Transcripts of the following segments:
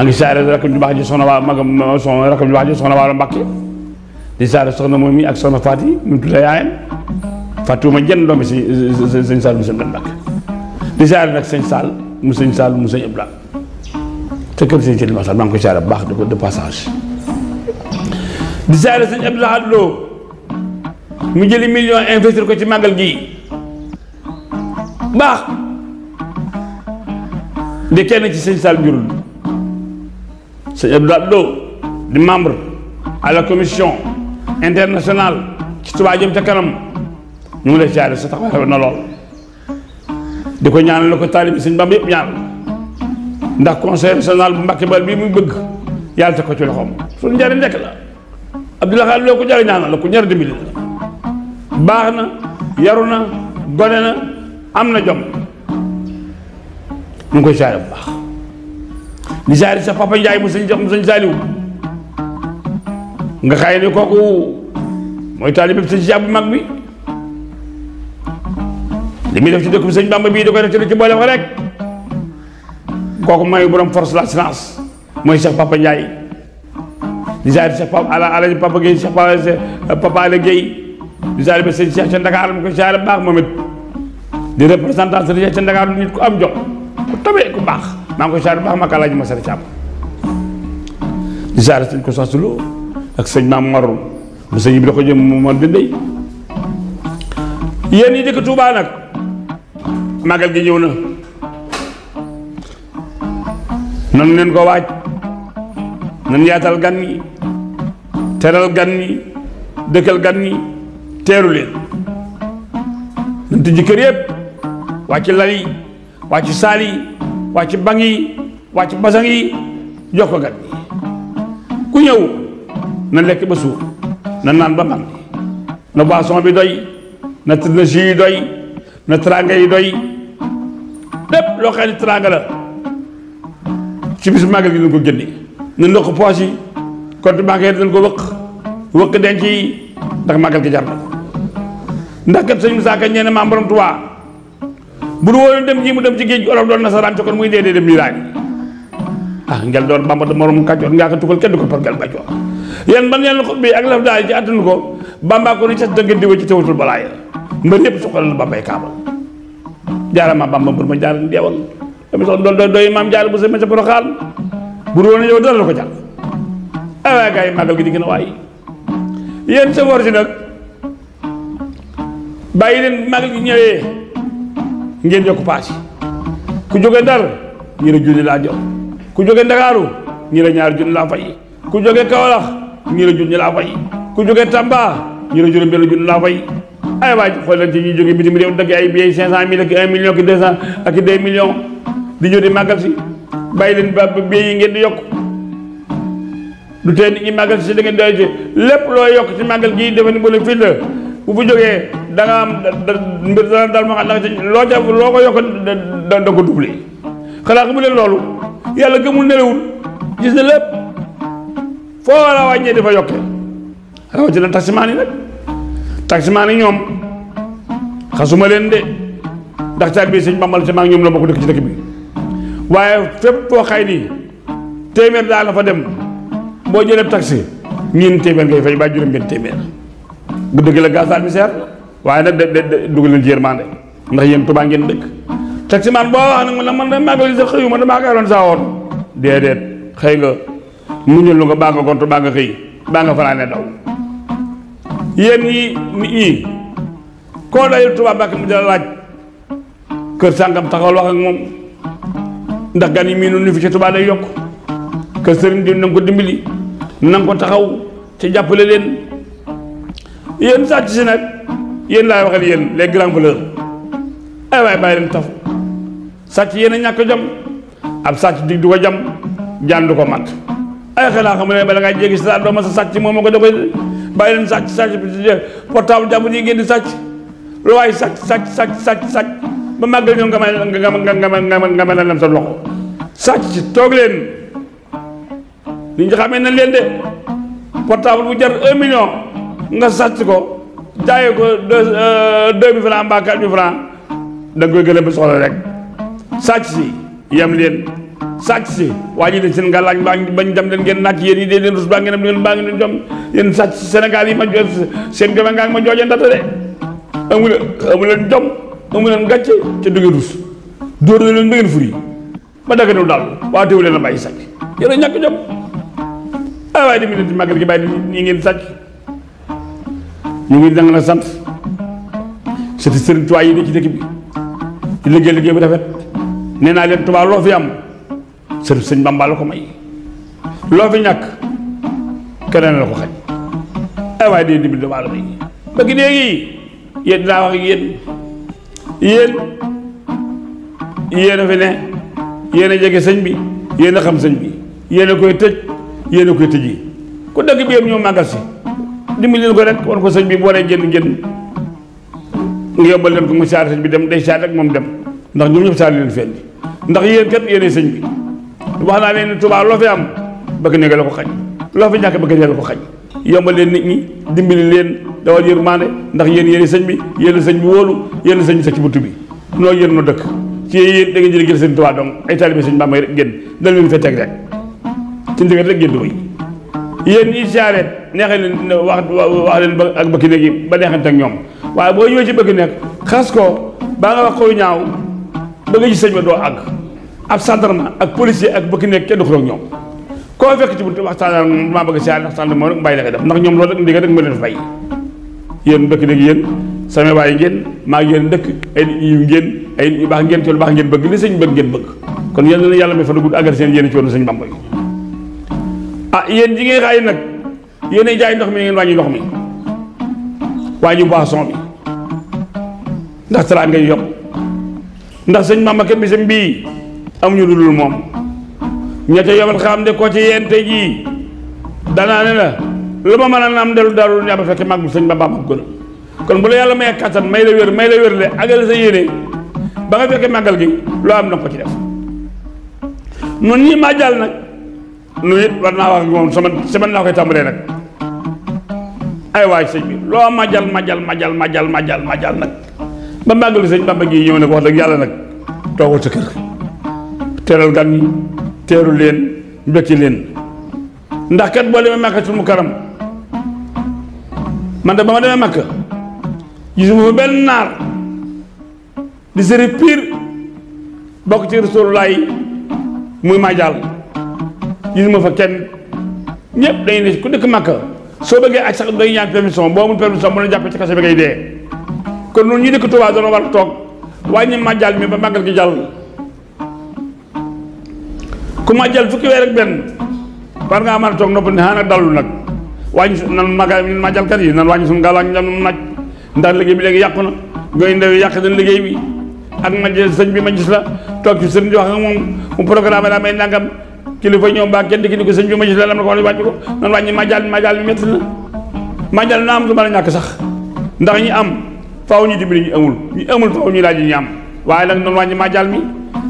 maa ngi saare rakam ju baax ji soxna waa magam soxna rakam ju baax ji soxna Waalo Mbàkke di saare soxna moom mi ak soxna Faati mu tudda yaayam fàttewuma jenn doomi sëñ Saal mu sëñ Mbàkke di saare nag sëñ Saal mu sëñ Abdou te kër sëñ Sidi Masal maa ngi koy saare bu baax de passage di saare sëñ Abdou Lahad Lo mu jëli million investir ko ci màggal gii baax di kenn ci sëñ Saal njurul sëñ Abdou Lahad Lo di membre à la commission internationale ci Touba jëm ca kanam ñu ngi lay saare sa taxawaay na lool di ko ñaanal la ko taalibi sëñ Bamba yëpp ñaanal ndax conseil national bu Mbàkke Bal bii muy bëgg yàlla te ko ci loxoom suñu njariñ nekk la Abdou Lahad Lo ko jar ñaanal la ku ñar dimbali la baax na yaru na gone na am na jom ñu ngi koy saare bu baax di saare sa papa Njaay mu sëñ Saaliw nga xëy ni kooku mooy taalibe sëñ Cheikh bu mag bi li muy def ci dëkk bi sëñ Bamba bii da koy def ci boole ko rek kooku mooy borom force la finance mooy Cheikh Papa Ndiaye di saare Cheikh Papa Alaji Papa Gueye Cheikh Papa Ala Gueye di saare ba sëñ Cheikh ca Ndakaar mu koy saare bu baax moom it di représentant sëñ Cheikh ca Ndakaar nit ku am jom ku tabee ku baax maa ngi koy saare bu baax mak Alaji Masara Thiam di saare sëñ ko saslo ak sëñ Maam Mor mu sëñ bi da ko jëm mu mor dindey yéen yi dëkk Touba nag magal gi ñëw na nan leen ko waaj nan yaatal gan ñi teral gan ñi dëkkal gan ñi teeru leen nan tijji kër yëpp wàcc lal yi wàcc saal yi wàcc banc yi wàcc basang yi jox ko gan ñi ku ñëw na lekk ba suur na naan ba man na boisson bi doy na jus yi doy na teraanga yi doy lépp loo xam ne teraanga la ci bis màggal gi dañ ko génne na ndox poos yi compte bancaire dañ ko wëq denc yi ndax màggal gi jar na ko ndax kat sëñ Musaa Ka ñeene maam borom Tuubaa bu du woon dem ji mu dem ci géej gi olof doon nasaraan ci kon muy dee dem nii raay ngel door Bamba da morom kàccoor ngaa ko tukkal kenn du ko par ngel bàccoor yéen ban yeen ko bi ak laf daal ci attanu ko Bamba ko ni cas dëgg diwa ci tawatul balaa ya mbër yëpp soxla la Bambay kaabal jaarama Bamba mbër ma jaar deewal dama sox doon doy maam jaar bu sa ma ca Poroxaan bu doon yow dara la ko jàll ay waay gars yi màggal gi di gën a waay yéen sa for si nag bàyyi leen màggal gi ñëwee ngeen yokk paas yi ku jógee Ndar ñi la junni laa jox ku jógee Ndakaaru ñi la ñaari junni laa fay ku jógee Kaolack ñi la junni laa fay ku jógee Tamba ñi la juróom benn junni laa fay ay waay xool leen ci ñuy jógee bitim réew dëgg ay billets 500 000 ak 1 million ki 200 ak 2 millions di ñëw di màggal si bàyyi leen ba billets yi ngeen di yokk du tee nit ñi màggal si da ngeen doy ci lépp loo yokk ci màggal gii defe ni bu leen fii la bu fu jógee da nga am mbir dana dal ma xam loo ko yokk da ko doublé xanaa xamu leen loolu yàlla gëmul nelawul gis na lépp foo war a wàññee dafa yokkee rawatina taximaan yi nag taximaan yi ñoom xasuma leen de ndax taal bi sëñ Bambal si maa ngi ñoom la bokk dëkk ci dëkk bi waaye fépp foo xay nii téeméer daal la fa dem boo jëlee taxi ñeen téeméer ngay fay ba juróom benn téeméer bu dëgg la gasoil bi seer waaye nag de dugal leen ci yërmande ndax yéen Tuubaa ngeen dëkk taximaan boo wax nag man da màggal sa xëyuma damaa koy doon saa woon déedéet xëy nga muñul lu nga baa nga gontu baa nga xëy baa nga fanaane daw yéen ñi nit ñi koo dayul Tuubaa Mbàkke mu dala laaj kër sàngam taxawal wax ak moom ndax gan yi mii noonu fi ci Tuubaa day yokk kër sëriñ di na nga ko dimbali na nga ko taxaw ci jàppale leen yéen sàcc si nag yéen laay waxal yéen les grands voleurs ay waay bàyyi leen taf sàcc yéen a ñàkk jom ab sàcc dig du ko jam jaan du ko mat ay xanaa xam ne bala ngaa jéggi sa doo ma sa sàcc moom moo ko da koy bàyyi leen sàcc portable jàmbur yi ngeen di sàcc lu waay sàcc ba màggal ñëw nga mën a dem sa loxo sàcc ci toog leen li ñu xamee nañ leen de portable bu jar 1 million nga sàcc ko jaayee ko 2000 francs mbaa 4000 francs da nga koy gën a ba soxla rek sàcc si yem leen sàcc si waa ji de seen ngàllaaj bañ dem leen ngeen naaj yéen yi dee leen rus baa ngeen dem baa ngeen jom yéen sàcc Sénégal yi ma seen gome ngaa ma joojee ndata de amu leen jom amu leen gàcce ca du ngeen rus dóor na leen ba ngeen furi ba dagg nu daal waa teewu leen a bàyyi sàcc yéen a ñàkk jom ay waaye demi leen ci màggal gi bàyyi ñi ngeen sàcc ñu ngi danga na sant c'est Sëriñ Tuubaa yi ne ci dëkk bi di liggéey bu rafet nee naa leen Tuubaa loo fi am sëñ Bamba la ko may loo fi ñàkk keneen la ko xañ ay waaye dee dimbali doomu aadama yi bëgg léegi yéen dinaa wax ak yéen a fi ne yéen a jege sëñ bi yéen a xam sëñ bi yéen a koy tëj yéen a koy tëji ku dëkk bi yëpp ñoo màggal si dimbali leen ko rek wan ko sëñ bi bu waree génn nga yóbbal leen ko mu saar sëñ bi dem day saar rek moom dem ndax ñoom ñëpp saar leen fenn ndax yéen kat yéenay sëñ bi wax naa leen ni Tuubaa loo fi am bëgg néega la ko xañ loo fi ñàkk bëgg néega la ko xañ yombal leen nit ñi dimbali leen dawal yërmande ndax yéen sëñ bi yéen sëñ bi wóolu yéen sëñ bi sa ci buntu bi noo yéen no dëkk ci yéen da ngeen jël sëñ Tuubaa donc ay taalibe sëñ Bamba rek génn dañ leen fa teg rek ci ndigal rek génn way yéen ñi saareet neexee leen wax leen ba ak bëkki néeg yi ba neexante ak ñoom waaye boo ñëwee ci bëgg nekk xas ko baa nga wax koy ñaaw bëgg ci sëñ ba doo àgg ab gendarme ak policier ak bëgg nekk kenn du xuloo ak ñoom koo fekk ci buntu waxtaan moom maa bëgg siyaar ndax sànni moom rek bàyyi la nga def ndax ñoom loolu rek ndigal rek ma leen fay yéen bëgg nekk yéen sama waay ngeen maa ngi yéen dëkk ay nit yu ngeen ay nit yu baax ngeen ci lu baax ngeen bëgg li sëñ bëgg ngeen bëgg kon yéen na yàlla may fa dugg àggal seen yéen ci woon sëñ Bamba yi ah yéen ji ngeen xaay nag yéen jaay ndox mi ngeen wàññi ndox mi wàññi boisson bi ndax tara ngay yokk ndax sëñ Bamba kenn bisam bii amuñu lu dul moom ñette yomal xam de ko ci yéen tey jii danaa ne la lu ma mën a am dellu daal ñaa ba fekk mag sëñ Bamba mag gën kon bu la yàlla may kattan may la wér le àggale sa yéene ba nga fekkee màggal gi loo am na ko ci def nun ñi maa jàll nag nu it war naa wax moom sama naa koy tàmbalee nag ay waay sëñ bi loo majal nag ba màggal sëñ Bamba gi ñëw nag wax dëgg yàlla nag toogal sa kër teeral gan ñi teeru leen mbekki leen ndax kat boo demee Makkatul Mukarram man de ba ma demee Makka gisuma fa benn naar di sëri pire bokk ci Rasulullah yi muy majal gisuma fa kenn ñëpp dañuy ne ku dëkk Makka soo bëggee aj sax day ñaan permission boo amul permission bu la jàppee ci kaso bi ngay dee kon noonu ñi dëkk Tuubaa doon war a toog wàññi majal mi ba màggal gi jàll ku majal fukki weer ak benn war ngaa mën a toog nopp ne xanaa dallu nag wàññi nan majalkat yi nan wàññi suñu gàllankoor ñam naj ndax liggéey bi léegi yàqu na ngay ndaw yàq nañ liggéey bi ak sëñ bi ma gis la toog ci sëñ bi wax ak moom mu programme daa may nangam kilifa ñoom baa kenn dikki ni ko sëñ bi ma gis la lam na ko wax wàcc ko nan wàññi majal mi métti na majal na am du mën a ñàkk sax ndax ñi am faaw ñu dimbali ñu amul faaw ñu laaj ñu am waaye nag noonu wàññi majal mi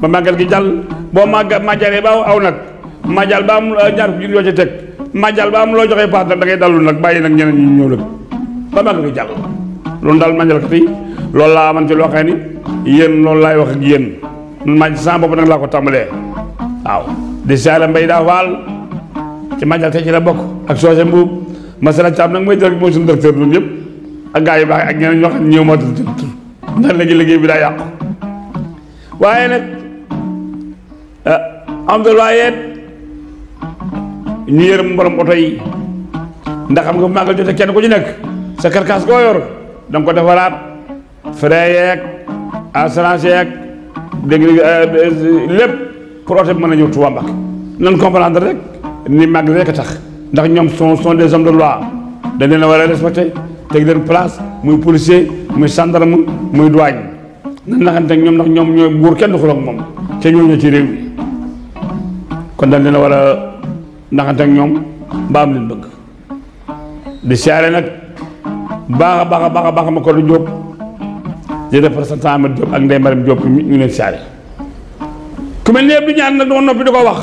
ba màggal gi jàll boo majalee ba aw nag majal ba am ñaar ko yoo ca teg majal ba am loo joxee paas nag da ngay dallu nag bàyyi nag ñeneen ñi ñëw nag ba màggal gi jàll loolu daal majalkat yi loolu laa aman ci loo xam ni yéen loolu laay wax ak yéen ma sama bopp nag laa ko tàmbalee waaw di siyaare Mbay daa faal ci majal te ci la bokk ak soose mbuub masala caam nag mooy mooy suñu directeur ñun yëpp ak gaa yu baax ak ñeneen ñoo xam ne ñëw ma tudd ndax léegi liggéey bi daa yàqu waaye nag alhamdulilah ñu yërëm borom oto yi ndax xam nga màggal jote kenn ku ci nekk sa karkaas koo yor da nga ko defaraat frais yeeg assurance yeeg dégg lépp pour oto bi mën a ñëw Tuubaa Mbàkke nan comprendre rek ni màgg rek a tax ndax ñoom sont des hommes de loi dañ leen a war a respecté teg leen place muy policier muy gendarme muy douane nan naxante ak ñoom ndax ñoom ñooy buur kenn du xuloo ak moom te ñoo ñoo ci réew mi kon dañ leen a war a naxante ak ñoom ba am leen bëgg di siyaare nag baax a baax ma ko du Jóob di représentant Amadou Diop ak Ndeye Mariam Diop ñu leen siyaare ku mel ne du ñaan nag dama noppi di ko wax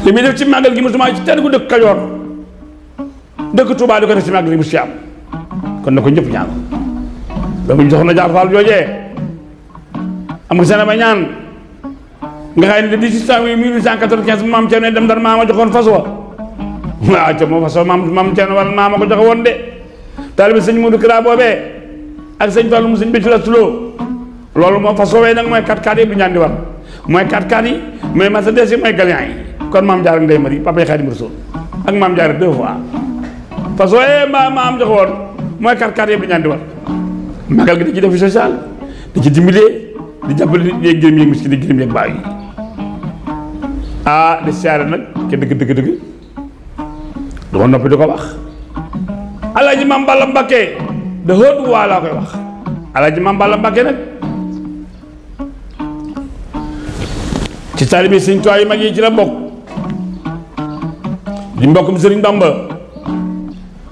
li muy def ci màggal gi mosuma ci tenn ku dëkk Kajoor dëkk Touba di ko def ci màggal gi mu si am kon na ko ñëpp ñaan dama jox na jaar faal joojee am nga seen ba ñaan nga xay ne 1895 maam Thierno dem Ndar maama joxoon fas wa waaw ca moo fas wa maam Thierno wala maama ko joxe woon de taalibe sëñ Modou Kara boobee ak sëñ Fallou mu sëñ Béthio Latuloo loolu moo fas woowee nag mooy 4x4 yi du ñaan di war mooy 4x4 yi mooy Mercedes yi mooy Galian yi kon maam Jaara Ndey Mari papa Xaadimu Rasuul ak maam Jaara 2 fois fas woowee maam joxe woon mooy 4x4 yi du ñaan di war magal gi da ci def social da ci dimbalee di jàppale nit ñi gërëm yeeg miskin di gërëm yeeg baax yi di siyaare nag ke dëgg dama noppi di ko wax Alaaji Maam Balla Mbakke de Haute Voix laa koy wax Alaaji Maam Balla Mbakke nag ci taalibe Sëñ Tuubaa yi mag yi ci la bokk di mbokkum Sëriñ Bamba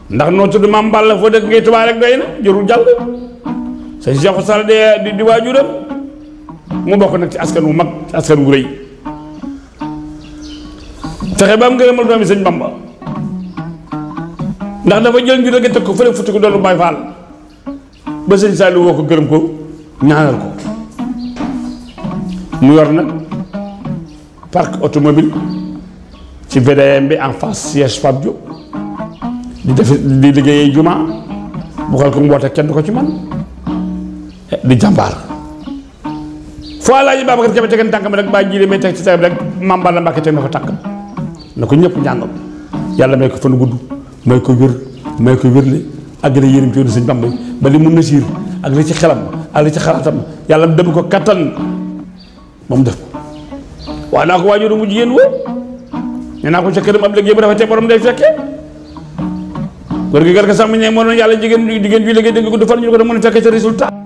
ndax noo tudd Maam Balla foo dëkk ngay Tuubaa rek doy na jërul jàll sëñ Cheikh Sall di waajuram mu bokk nag ci askan wu mag ci askan wu rëy fexe ba am ngërëmal doomi Sëñ Bamba ndax dafa jël njur gi teg ko fële futti ko doon Baay Faal ba sëñ Saliou woo ko gërëm ko ñaanal ko mu yor nag parc automobile ci VDM bi en face siège Pape Diop di liggéeyee juma bu xal ko mboote kenn du ko ci man di jàmbaar foo Alaaji Babacar Kebe tegan tànkam rek baa jiile may teg ci teg rek Maam Balla Mbakke teg na fa tànkam na ko ñëpp njàngam yàlla may ko fan gudd may ko wér may ko wérle ak la yéenam ci yoonu Sëñ Bamba ba li mun na siir ak li ci xelam ak li ci xalaatam yàlla dem ko kattan moom def ko waaw naa ko waajuru mu jigéen woo nee naa ko ca këram ab liggéey bu dafa te borom day fekkee góor gi gar ka sax mi ne moo doon yàlla jigéen bi liggéey dégg ko defal ñu ko da mën a fekkee sa résultat